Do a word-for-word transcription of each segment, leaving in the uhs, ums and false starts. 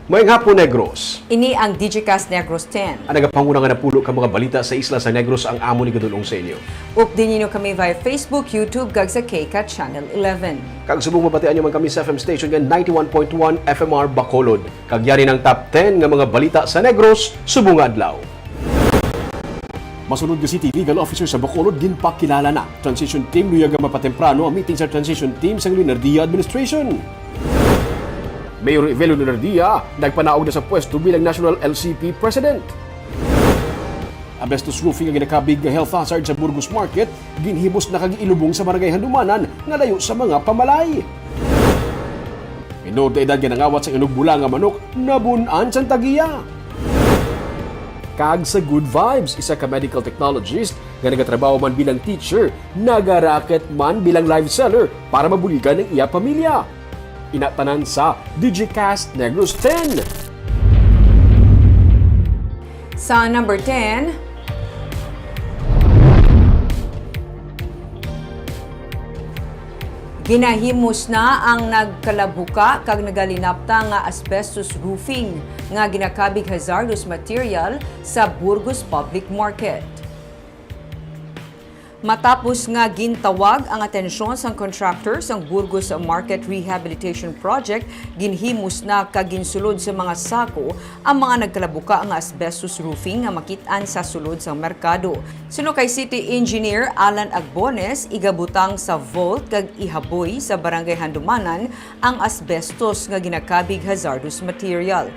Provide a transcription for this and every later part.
Maayong hapon, Negros. Ini ang Digicast Negros ten. Ang nagapanguna nga napulo ka mga balita sa isla sa Negros ang amon igadul-ong sa inyo. Updi ninyo kami via Facebook, YouTube, kag sa K CAT Channel eleven. Kag subong mabatian nyo man kami sa F M station nga ninety-one point one F M R Bacolod. Kag yari ang top ten nga mga balita sa Negros subong nga adlaw. Masunod nga city legal officer sa Bacolod ginpakilala na. Transition team luyag nga mapatemprano ang meeting sa transition team sang Leonardia administration. Mayor Evelio Leonardia nagpanaog na sa pwesto bilang National L C P President. Asbestos roofing ang ginakabig nga health hazard sa Burgos Market, ginhimos na kag ilubong sa Barangay Handumanan nga layo sa mga pamalay. Minor de edad nga nangawat sa inugbula nga manok, nabun-an sang tagiya. Kag sa Good Vibes, isa ka medical technologist nga nagatrabaho man bilang teacher, nagaraket man bilang live seller para mabuligan ang iya pamilya. Ina tanan sa Digicast Negros ten. Sa number ten, ginahimos na ang nagkalabuka kag nagalinapta nga asbestos roofing nga ginakabig hazardous material sa Burgos Public Market. Matapos nga gintawag ang atensyon sang contractor sang Burgos Market Rehabilitation Project, ginhimos na kag ginsulod sa mga sako ang mga nagkalabuka nga asbestos roofing nga makit-an sa sulod sang merkado. Suno kay City Engineer Alan Agbones, igabutang sa vault kag ihaboy sa Barangay Handumanan ang asbestos nga ginakabig hazardous material.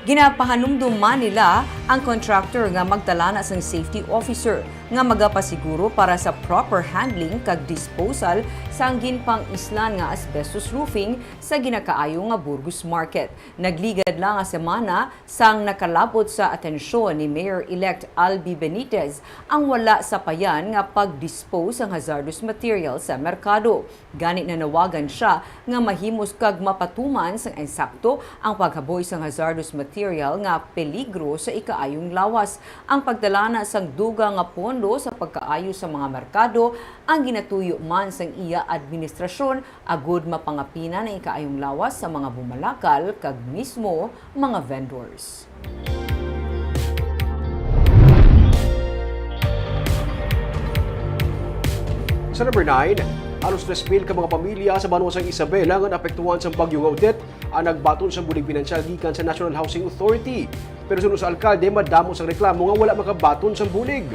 Ginapahanumdom man nila ang contractor nga magtala na sang safety officer nga magapasiguro para sa proper handling kag disposal sang ginpang-islan nga asbestos roofing sa ginakaayo nga Burgos Market. Nagligad lang nga semana sang nakalabot sa atensyon ni Mayor-elect Albi Benitez ang wala sapayan nga pag-dispose sang hazardous material sa merkado. Gani nanawagan sia nga mahimos kag mapatuman sang insakto ang paghaboy sang hazardous material nga peligro sa ikaayong lawas. Ang pagtalana sang dugang nga pondo sa pagkaayo sa mga merkado ang ginatuyo man sang iya administrasyon agud mapangapinan ang ikaayong lawas sa mga bumalakal kag mismo mga vendors. Sa number nine, halos tres mil ka mga pamilya sa banwa sang Isabela nga naapektuhan sang Bagyo nga Odette ang nagbaton sang bulig pinansyal gikan sa National Housing Authority. Pero suno sa alkalde, madamo sang reklamo nga wala makabaton sang bulig.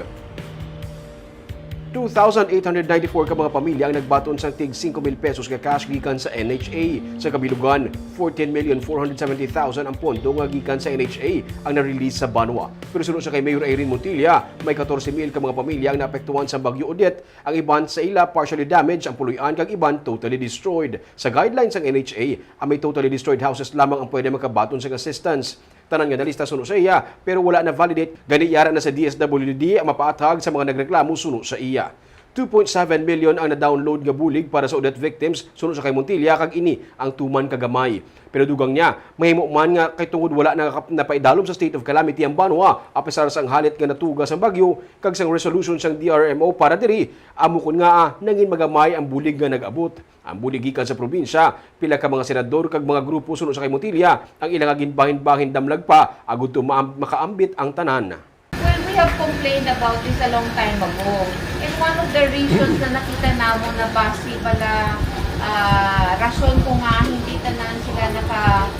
Two thousand eight hundred ninety-four ka mga pamilya ang nagbaton sang tig singko mil pesos nga cash gikan sa N H A. Sa kabilugan, fourteen million four hundred seventy thousand ang pondo nga gikan sa N H A ang na-release sa banwa. Pero suno sa kay Mayor Irene Montilla, may katorse mil ka mga pamilya ang naapektuhan sa Bagyo Odette. Ang iban sa ila partially damaged ang puloy-an kag iban totally destroyed. Sa guidelines sang N H A, ang may totally destroyed houses lamang ang pwede makabaton sang assistance. Tanan nga nalista suno sa iya, pero wala na-validate, gani yara na sa D S W D ang mapaathag sa mga nagreklamo suno sa iya. Two point seven million ang na-download nga bulig para sa Odette victims suno sa kay Montilla, kag ini ang tuman ka gamay. Pero dugang niya, mahimo man nga kay tungod wala na kap-, napaidalom sa state of calamity ang banwa, apisar sang halit nga natuga sang bagyo kag sang resolution sang D R M O para diri, amo kon ngaa nangin magamay ang bulig nga nag-abot. Ang bulig gikan sa probinsya, pila ka mga senador kag mga grupo suno sa kay Montilla ang ila nga ginbahin-bahin damlag pa agud to maam-, makaambit ang tanan. Well, we have complained about this a long time ago. And one of the reasons na nakita namon na basi pala, ah, rason kung nga hindi tanan sila naka-,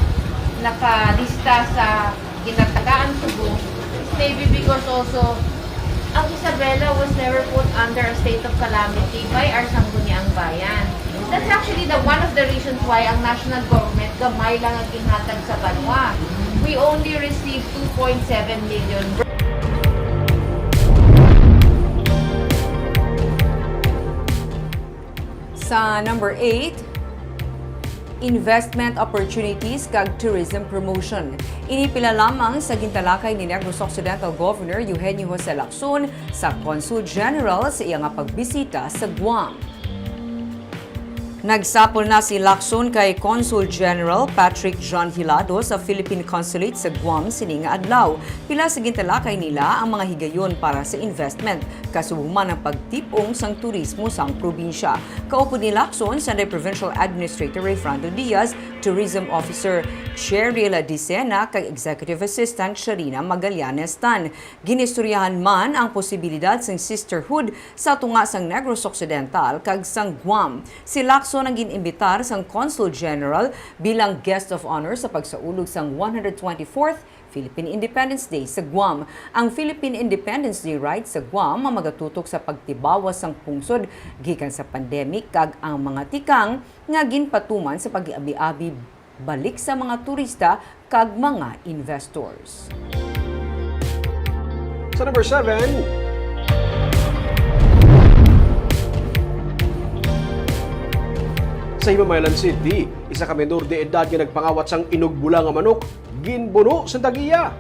nakalista sa ginatagaan tubo is maybe because also ang Isabela was never put under a state of calamity by our Sangguniang Bayan. That's actually the one of the reasons why ang national government gamay lang ang ginhatag sa banwa. We only received two point seven million. Sa number eight, investment opportunities kag tourism promotion. Ini pila lamang sa gintalakay ni Negros Occidental Governor Eugenio Jose Lacson sa Consul General sa iya nga pagbisita sa Guam. Nagsapol na si Lacson kay Consul General Patrick John Hilado sa Philippine Consulate sa Guam sining nga adlaw. Pila sa gintalakay nila ang mga higayon para sa investment, kasubo man ang pagtip-ong sang turismo sang probinsya. Kaupod ni Lacson, Sunday Provincial Administrator Rayfrando Diaz, Tourism Officer Cheryl Dicena, kag Executive Assistant Sharina Magallanes Tan. Ginistoryahan man ang posibilidad sang sisterhood sa tunga sang Negros Occidental kag sang Guam. Si Lacson ang gin-imbitar sang Consul General bilang guest of honor sa pagsaulog sang one hundred twenty-fourth Philippine Independence Day sa Guam. Ang Philippine Independence Day ride sa Guam ang magatutok sa pagtibawas sang pungsod gikan sa pandemic kag ang mga tikang nga ginpatuman sa pag-abi-abi balik sa mga turista kag mga investors. Sa number seven, sa Himamaylan City, isa ka menor de edad nga nagpangawat sang inugbula nga manok, ginbuno sang tag-iya.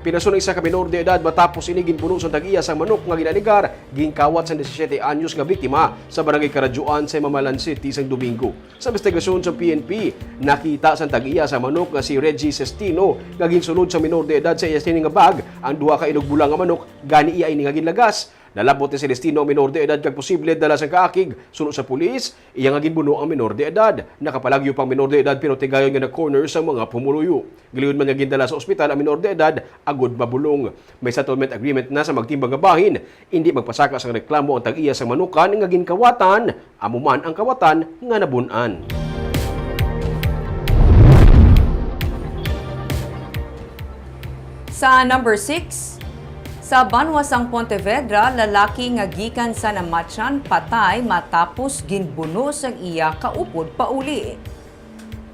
Pinaso ang isa ka menor de edad matapos ini ginbuno sang tag-iya sang manok nga ginalegar ginkawat sang disisiete anyos nga biktima sa Barangay Karadyoan sa Himamaylan City sang Domingo. Sa investigasyon sa P N P, nakita sang tag-iya sang manok nga si Reggie Sestino nga ginsulod sa minor de edad sa iya sini nga bag ang duha ka inugbula nga manok, gani iya ini nga ginlagas. Nalabot ni Celestino ang minor de edad kag posible dala sang kaakig. Suno sa pulis, iya nga ginbuno ang minor de edad. Nakapalagyo pa ang minor de edad pero tigayon nga na-corner sang mga pumuluyo. Giluyon man nga gindala sa ospital ang minor de edad agud mabulong. May settlement agreement na sa magtimbang nga bahin. Indi magpasaka sang reklamo ang tag-iya sang manukan nga ginkawatan, amo man ang kawatan nga nabun-an. Sa number six, sa banwa sang Pontevedra, lalaki nga gikan sa Namatyan patay matapos ginbuno sang iya kaupod pauli.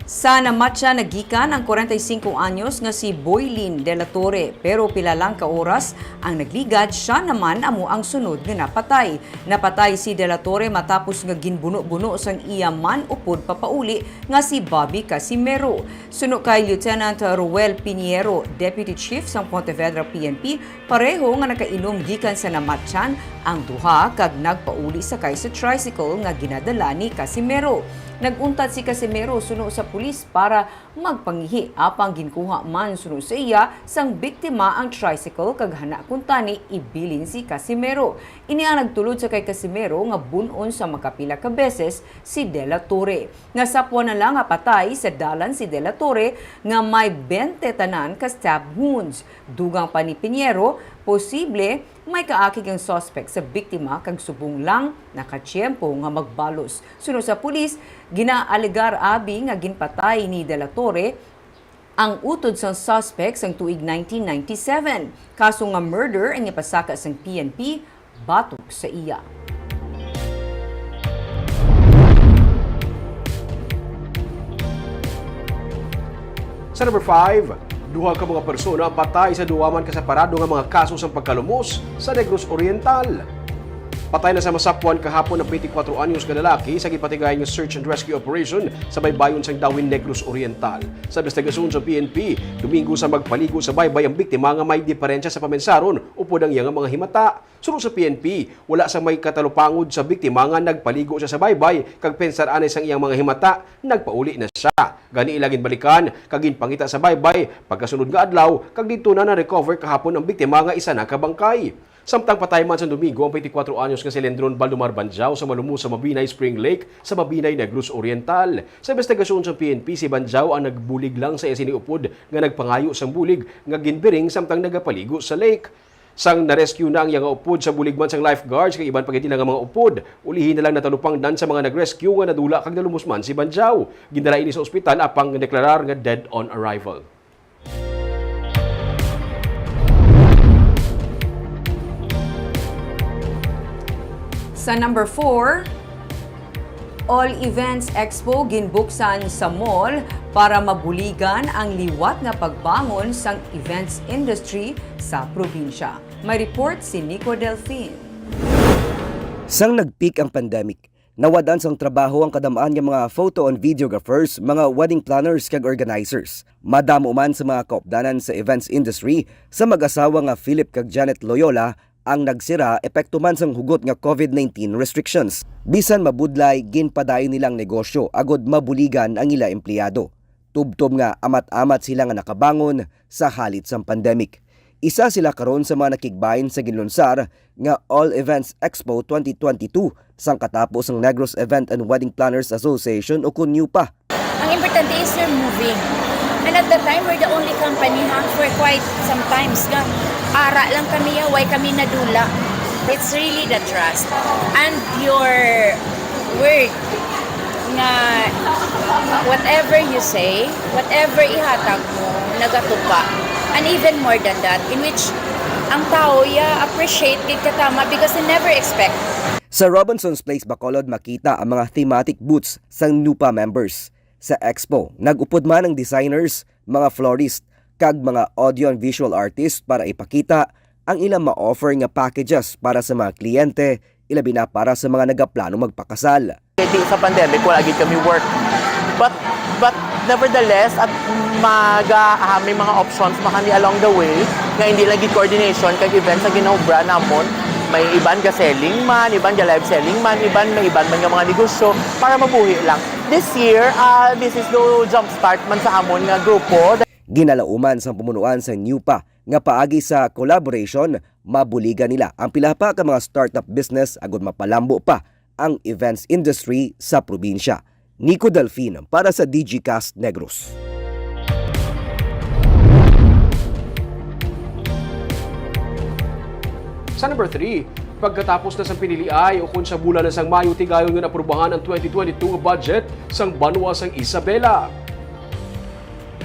Sa Namatyan nagikan ang kwarenta y singko anyos nga si Boylin de la Torre, pero pila lang ka oras ang nagligad, siya naman amo ang sunod nga napatay. Napatay si de la Torre matapos nga ginbuno-buno sang iya man upod papauli nga si Bobby Casimero. Suno kay Lieutenant Roel Piniero, Deputy Chief sang Pontevedra P N P, pareho nga nakainom gikan sa Namatyan ang duha kag nagpauli sakay sa tricycle nga ginadala ni Casimero. Nag-untat si Casimero suno sa pulis para magpangihi, apang ginkuha man suno sa iya sang biktima ang tricycle kag hana kuntani ibilin si Casimero. Ini ang nagtulod sa kay Casimero nga bun-on sa makapila ka beses si De La Torre. Nasapwan na lang nga patay sa dalan si De La Torre nga may bente tanan ka stab wounds. Dugang pa ni Piniero, posible may kaakig ang suspect sa biktima kag subong lang nakatiyempo nga magbalos. Suno sa pulis, ginaalegar abi nga ginpatay ni De La Torre ang utod sang suspect sang tuig nineteen ninety-seven. Kaso nga murder ang ipasaka sang P N P batok sa iya. Sa number five, duha ka mga persona ang patay sa duha man ka separado nga mga kaso sang pagkalumos sa Negros Oriental. Patay na sa masapwan kahapon ang twenty-four anyos nga lalaki sa ginpatigayon nga search and rescue operation sa baybayon sang Dawin, Negros Oriental. Sa investigasyon sa P N P, Domingo sa magpaligo sa baybay ang biktima nga may diperensya sa pamensaron upod ang iya nga mga himata. Suno sa P N P, wala sang may katalupangod sa biktima nga nagpaligo siya sa baybay kag pensar anay sang iyang mga himata, nagpauli na siya. Gani ila ginbalikan kag ginpangita sa baybay pagkasunod nga adlaw, kag didto na na-recover kahapon ang biktima nga isa na ka bangkay. Samtang patay man sa Domingo ang twenty-four anyos nga si Lendron Baldomar Banjao sa malumos sa Mabinay Spring Lake sa Mabinay, Negros Oriental. Sa investigasyon sa P N P, si Banjao ang nagbulig lang sa iya sini upod nga nagpangayo sang bulig nga ginbiring samtang nagapaligo sa lake. Sang na-rescue na ang iya nga upod sa bulig man sang lifeguards kag iban pa gid nila nga mga upod, ulihi na lang natalupangdan sa mga nag-rescue nga nadula kag nalumos man si Banjao. Gindala ini sa ospital apang deklarar nga dead on arrival. Sa number four, All Events Expo ginbuksan sa mall para mabuligan ang liwat nga pagbangon sang events industry sa probinsya. May report si Nico Delfin. Sang nag-peak ang pandemic, nawad-an sang trabaho ang kadam-an nga mga photo and videographers, mga wedding planners kag organizers. Madamo man sa mga kaupdanan sa events industry sa mag-asawa nga Philip kag Janet Loyola ang nagsira epekto man sang hugot nga COVID nineteen restrictions. Bisan mabudlay, ginpadayon nila ang negosyo agod mabuligan ang ila empleyado, tubtob nga amat-amat sila nga nakabangon sa halit sang pandemic. Isa sila karon sa mga nakigbahin sa ginlunsar nga All Events Expo twenty twenty-two sang katapo sang Negros Event and Wedding Planners Association, o kun NEWPA. Ang importante is you're moving. And at that time, we're the only company, ha, for quite some times nga ara lang kami, ha, why kami nadula. It's really the trust and your word nga whatever you say, whatever ihatag mo, nagatupa. And even more than that, in which ang tao ya appreciate gid katama because they never expect. Sa Robinson's Place Bacolod, makita ang mga thematic booths sang NEWPA members. Sa expo, nag-upod man ang designers, mga florist, kag mga audio and visual artist para ipakita ang ilang ma-offer nga packages para sa mga kliyente, ilabi na para sa mga nagaplano magpakasal. Kay di sa pandemic, wala gid kami work. But, but nevertheless, at maga, ah, may mga options man kami along the way nga hindi lang gid coordination kag events sa ginobra namon. May iban ga selling man, iban ga live selling man, iban may iban man nga mga negosyo para mabuhi lang. This year, ah, this is the jumpstart man sa amon nga grupo. Ginalauman sang pamunuan sa NEWPA nga paagi sa collaboration, mabuligan nila ang pila pa ka mga startup business agud mapalambo pa ang events industry sa probinsya. Nico Delfin para sa Digicast Negros. Sa number three, pagkatapos na sang piniliay ukon sa bulan na sang Mayo, tigayon nga naaprubahan ang twenty twenty-two nga budget sang banwa sang Isabela.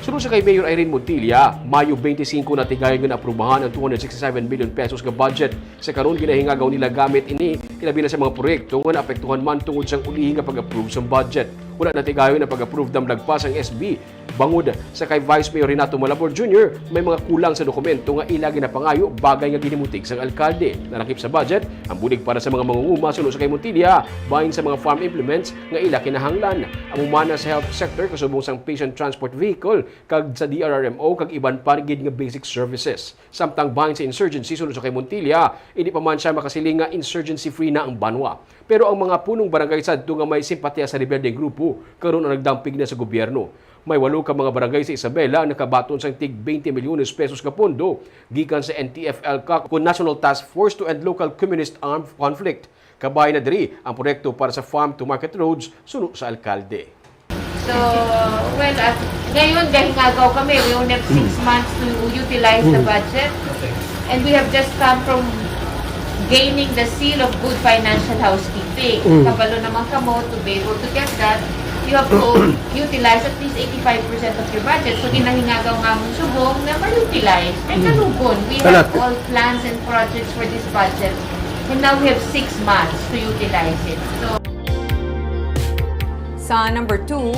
Suno sa kay Mayor Irene Montilla, Mayo twenty-five na tigayon nga naaprubahan ang two hundred sixty-seven million pesos nga budget. Sa karon, ginahingagaw nila gamit ini, ilabi na sa mga proyekto nga naapektuhan man tungod sang ulihi nga pag-approve sang budget. Wala na tigayon ang pag-approve damlag pa sang S B. Bangod sa kay Vice Mayor Renato Malabor Junior, may mga kulang sa dokumento nga ila ginapangayo, bagay nga ginimutig sang alkalde. Nalakip sa budget ang bulig para sa mga mangunguma, suno sa kay Montilla, bahin sa mga farm implements nga ila kinahanglan. Amo man na sa health sector, kasubong sang patient transport vehicle, kag sa D R R M O, kag iban pa gid nga basic services. Samtang bahin sa insurgency, suno sa kay Montilla, hindi pa man siya makasiling nga insurgency-free na ang banwa. Pero ang mga punong barangay sadto nga may simpatiya sa rebeldeng grupo, karon ang nagdampig na sa gobyerno. May walo ka mga barangay sa Isabela ang nakabaton sang tig twenty milyones pesos ka pondo gikan sa N T F-ELCAC o National Task Force to End Local Communist Armed Conflict. Kabahin na diri ang proyekto para sa farm to market roads, suno sa alkalde. So, well, at ngayon, gahingagaw kami. We only have six months to utilize the budget. And we have just come from gaining the seal of good financial housekeeping. Kabalo naman kamo to be able to get that. You have to utilize at least eighty-five percent of your budget. So, ginahingagaw nga amon subong na ma-utilize. Kay kalugon, we have all plans and projects for this budget. And now we have six months to utilize it. So, sa number two,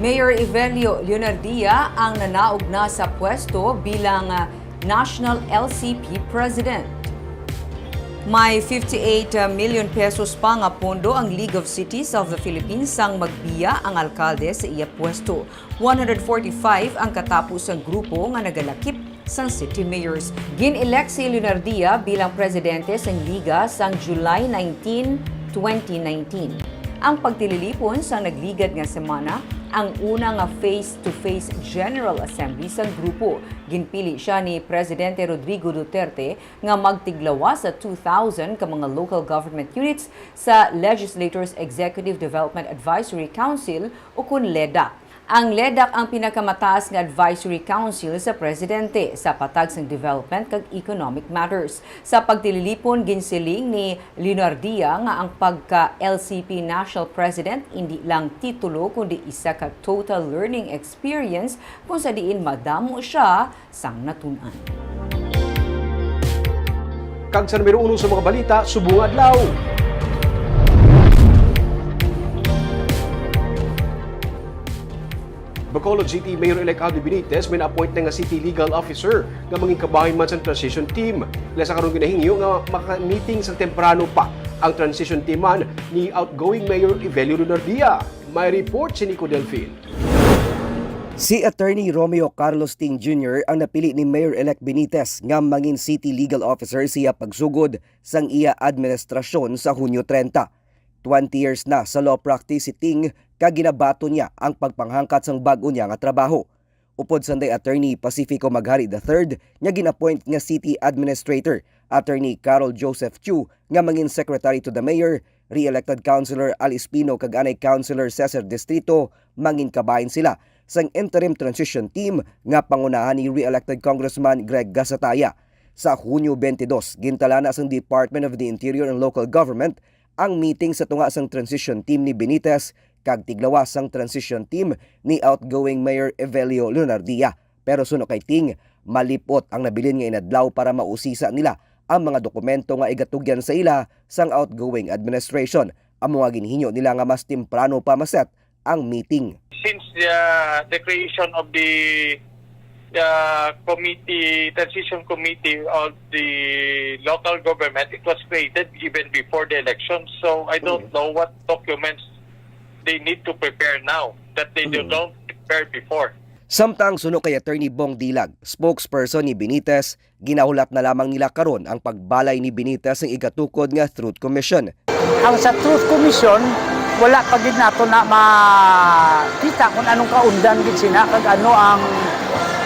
Mayor Evelio Leonardia ang nanaog na sa pwesto bilang, ah, National L C P President. May fifty-eight million pesos pa nga pondo ang League of Cities of the Philippines sang magbiya ang alkalde sa iya pwesto. One hundred forty-five ang katapo sang grupo nga nagalakip sang city mayors. Gin-elect si Leonardia bilang presidente sang liga sang July nineteen, twenty nineteen. Ang pagtililipon sang nagligad nga semana, ang una nga face-to-face General Assembly sang grupo. Ginpili sia ni Presidente Rodrigo Duterte nga magtiglawas sa two thousand ka mga local government units sa Legislators Executive Development Advisory Council, ukon LEDAC. Ang LEDAC ang pinakamataas nga advisory council sa presidente sa patag sang development kag economic matters. Sa pagtililipon, ginsiling ni Leonardia nga ang pagka-L C P National President indi lang titulo kundi isa ka total learning experience kung sa diin madamo siya sang natun-an. Kag sa numero uno sa mga balita subong nga adlaw, Bacolod City Mayor-elect Aldo Benitez may na-appoint na nga City Legal Officer nga mangin kabahin man sa transition team. Ila sa karon ginahingyo nga maka-meeting sa temprano pa ang transition team man ni outgoing Mayor Evelio Leonardia. May report si Nico Delfin. Si Attorney Romeo Carlos Ting Junior ang napili ni Mayor-elect Benitez nga mangin City Legal Officer sa iya pagsugod sang iya administrasyon sa Hunyo treinta. Twenty years na sa law practice si Ting, kag ginabaton niya ang pagpanghangkat sang bag-o niya nga trabaho. Upod sanday Attorney Pacifico Maghari the third nga gin-appoint nga City Administrator, Attorney Carol Joseph Chu nga mangin Secretary to the Mayor, re-elected Councilor Alice Pino kag anay Councilor Cesar Distrito, mangin kabahin sila sang interim transition team nga pangunahan ni re-elected Congressman Greg Gasataya. Sa Hunyo twenty-two, gintalana sang Department of the Interior and Local Government ang meeting sa tunga sang transition team ni Benitez kag tiglawas sang transition team ni outgoing Mayor Evelio Leonardia. Pero suno kay Ting, malipot ang nabilin nga inadlaw para mausisa nila ang mga dokumento nga igatugyan sa ila sang outgoing administration, amo nga ginhinyo nila nga mas temprano pa maset ang meeting. Since the, the creation of the, the committee, transition committee of the local government, it was created even before the election. So I don't Mm. know what documents they need to prepare now that they Mm. don't prepare before. Samtang suno kay Attorney Bong Dilag, spokesperson ni Benitez, ginahulat na lamang nila karon ang pagbalay ni Benitez sang igatukod nga Truth Commission. Ang sa Truth Commission, wala pa gid nato na makita kung anong kaundan gid sina kag ano ang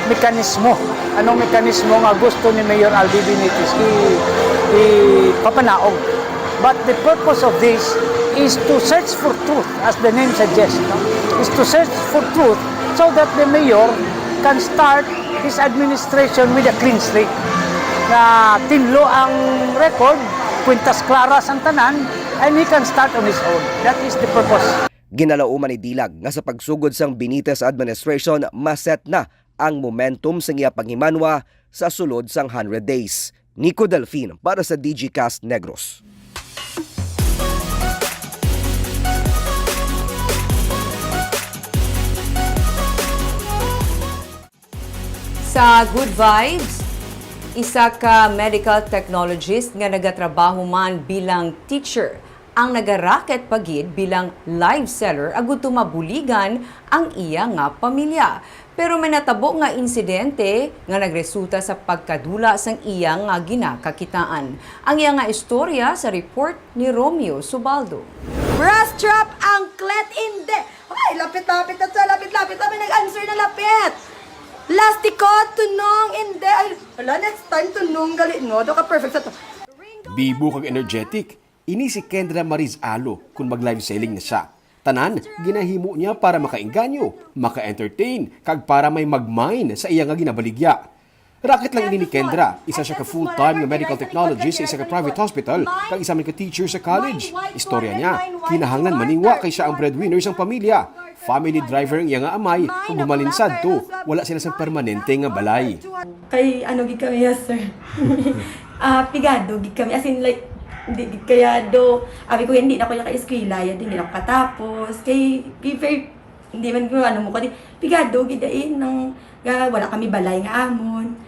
mekanismo, anong mekanismo nga gusto ni Mayor Albi Benitez i-, ipapanaog. But the purpose of this is to search for truth, as the name suggests, no? Is to search for truth so that the mayor can start his administration with a clean slate. Na tinlo ang record, kwintas klaras ang tanan, and he can start on his own. That is the purpose. Ginalauman ni Dilag nga sa pagsugod sang Benitez administration, maset na ang momentum sang iya paghimanwa sa sulod sang hundred days. Nico Delfin para sa Digicast Negros. Sa Good Vibes, isa ka medical technologist nga nagatrabaho man bilang teacher ang nagaraket pa gid bilang live seller agud to mabuligan ang iya nga pamilya. Pero may natabo nga insidente nga nagresulta sa pagkadula sang iya nga ginakakitaan. Ang iya nga istorya sa report ni Romeo Subaldo. Bra strap, angklet, indi. Ay, lapit-lapit na siya, lapit-lapit na. May nag-answer na lapit. Lastikot, tunong, indi. Ay, hala, next time, tunong, gali, no? Do ka perfect sa to. Bibo kag energetic, ini si Kendra Mariz Alo kun mag-live selling na siya. Tanan, ginahimo niya para makaengganyo, maka-entertain, kag para may mag-mine sa iya nga ginabaligya. Raket lang ini ni Kendra, isa siya ka full-time nga medical technologist sa isa ka private hospital, kag isa man ka teacher sa college. Istorya niya, kinahanglan maningwa kay siya ang breadwinner sang pamilya. Family driver ang iya nga amay, kag humalin sadto, wala sila sang permanente nga balay. Kay ano gid kami, yes, sir. Ah, pigado gid kami. As in, like, hindi gid kaya do, abi ko, hindi na ko yung ka-eskwela, yan, hindi na ko katapos. Kay, kay very, hindi man ko, ano mo ko, di, pigado gid, eh, nang, nga, wala kami balay nga amon.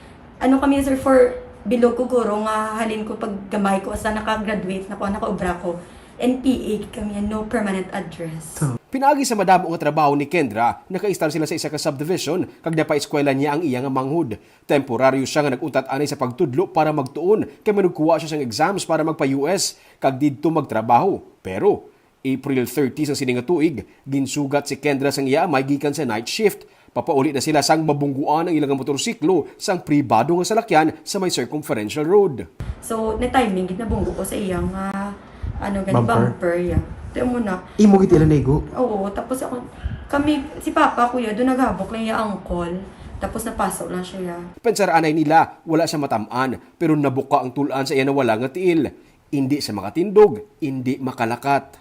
Ano kami, sir, for bilog ko guro nga halin ko pag gamay ko, sa naka-graduate na ko, nakaobra ko. N P A gid kami, no permanent address. Pinaagi sa madamo nga trabaho ni Kendra, nakaistar sila sa isa ka subdivision, kag napaeskwela niya ang iya nga manghod. Temporaryo siya nga nag-untat anay sa pagtudlo para magtuon, kay manugkuha siya sang exams para magpa-U S kag didto magtrabaho. Pero, April thirty sang sini nga tuig, ginsugat si Kendra sang iya amay gikan sa night shift. Papauli na sila sang mabungguan ang ilang motorsiklo sang pribado nga salakyan sa may Circumferential Road. So, na-timing gid, nabunggo ko sa iyang, ah, ano gani, bumper, yeah. Kaya mo na. Imo gid ila naigo? Oo, tapos ako, kami, si Papa, kuya, doon naghabok lang yung angkol. Tapos napaso lang siya, yeah. Pensar anay nila, wala sa matam-an, pero nabuka ang tul-an sa iya nawala nga tiil. Indi sa makatindog, indi makalakat.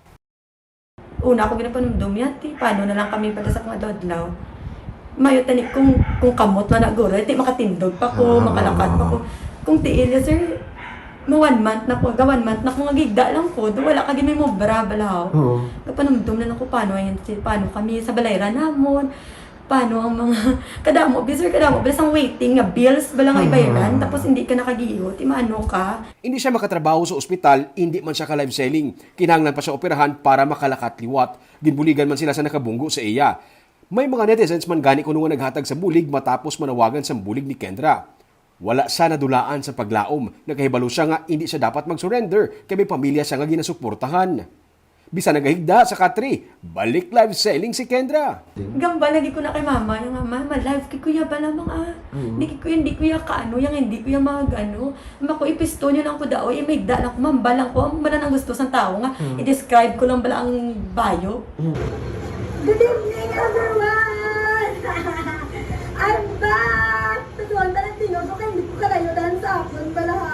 Una ako ginapanumdom yan, ti, paano na lang kami pala sa mga adlaw. Mayo tani kung, kung kamot man na guro, ti makatindog pa ko, makalakat pa ko. Kung tiil, ya, sir, ma one month na ko, ga one month na ko nga gigda lang ko, do wala ka gid may mobra, balahaw. Oo. Kapanumdom na lang ko, paano yan, ti, paano kami sa balay ra namon, paano ang mga, kadamo, bi, sir, kadamo, bi, sang waiting nga bills, bala nga ibayaran, tapos hindi ka nakagiyo, ti maano ka. Hindi siya makatrabaho sa ospital, hindi man siya ka-live selling. Kinahanglan pa siya operahan para makalakat liwat. Ginbuligan man sila sa nakabunggo sa iya. May mga netizens man gani kuno nga naghatag sa bulig matapos manawagan sang bulig ni Kendra. Wala siya nadulaan sa paglaom. Nakahibalo siya nga indi siya dapat mag-surrender kay may pamilya siya nga ginasuportahan. Bisan nagahigda sa katre, balik live selling si Kendra. Gambal lagi ko na kay mama, yung nga, "Mama, live kay kuya ba lamang, ah? Mm. Di kay kuya, hindi kuya kaano, yung hindi kuya mag-ano." Mako, ipisto niyo lang ko daw, imigda lang ko, mambal lang ko, ang bala nang gusto sang tao nga, Mm. i-describe ko lang bala ang bayo. Mm. Good evening, everyone! I'm back! Tatuan ka ng tingog ko, kaya hindi ko kalayo dahil sa akon bala, ha?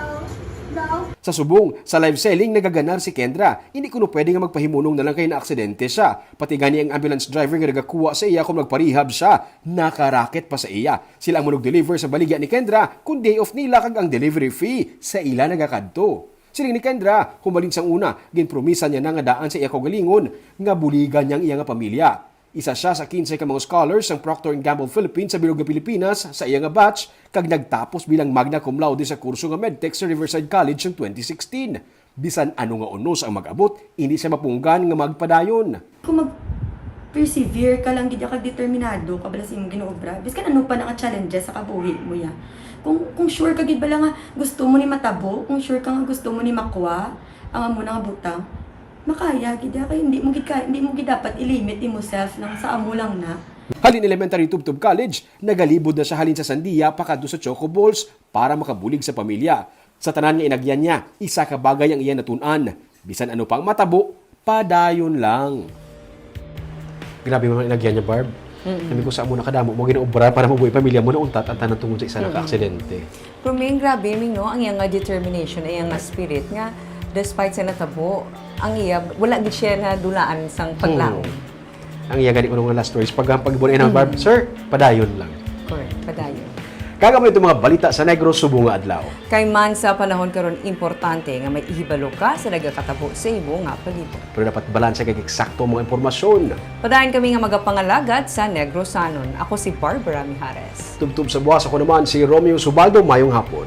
No? Sa subong, sa live selling, nagaganar si Kendra. Hindi kuno pwede nga magpahimunong na lang kay naaksidente siya. Pati gani ang ambulance driver nga nagakuha sa iya kung magparehab siya, nakarakit pa sa iya. Sila ang manug-deliver sa baligya ni Kendra kung day off nila kag ang delivery fee sa ila nagakadto. Siling ni Kendra, humalin sang una, ginpromisa niya na nga daan sa iya kaugalingon nga buligan niya ang iya nga pamilya. Isa siya sa kinse ka mga scholars sang Procter and Gamble Philippines sa bilog nga Pilipinas sa iya nga batch kag nagtapos bilang magna cum laude sa kurso nga medtech sa Riverside College sang twenty sixteen. Bisan ano nga unos ang mag-abot, indi siya mapunggan nga magpadayon. Kung mag-persevere ka lang gid kag determinado ka bala sa imong ginaobra, biskan ano pa na nga challenges sa kabuhi mo ya. Kung, kung sure ka gid bala nga gusto mo ni matabo, kung sure ka nga gusto mo ni makuha ang amo na nga butang, makaya gid ya, kay hindi mo gid ka, hindi mo gid dapat i-limit imo self lang sa amo lang na. Halin Elementary Tubtub College, nagalibod na siya halin sa sandiya pakadto sa choco balls para makabulig sa pamilya. Sa tanan nga inagyan niya, isa ka bagay ang iya natun-an. Bisan ano pa ang matabo, padayon lang. Grabe man ang inagyan niya, Barb. Mm-mm. Sabi ko, sa amo na kadamo mo ginaobra para mabuhi pamilya mo, nauntat ang tanan tungod sa isa na Mm-mm. ka aksidente. Pero, Ming, grabe, Ming, no? Ang iya nga determination, ang iya nga spirit nga, despite sa natabo, ang iya, wala gid siya nadulaan sang paglaom. Hmm. Ang iya gani kuno nga last words, pag, pag ibo na inang Mm. Barb, "Sir, padayon lang." Correct, padayon. Kag amo ito mga balita sa Negros subong nga adlaw. Kay man sa panahon karon, importante nga may ihibalo ka sa nagakatabo sa imo nga palibot. Pero dapat balanse kag eksakto ang mga impormasyon. Padayon kami nga magapangalagad sa Negrosanon. Ako si Barbara Mijares. Tubtob sa buwas, ako naman si Romeo Subaldo. Mayong hapon.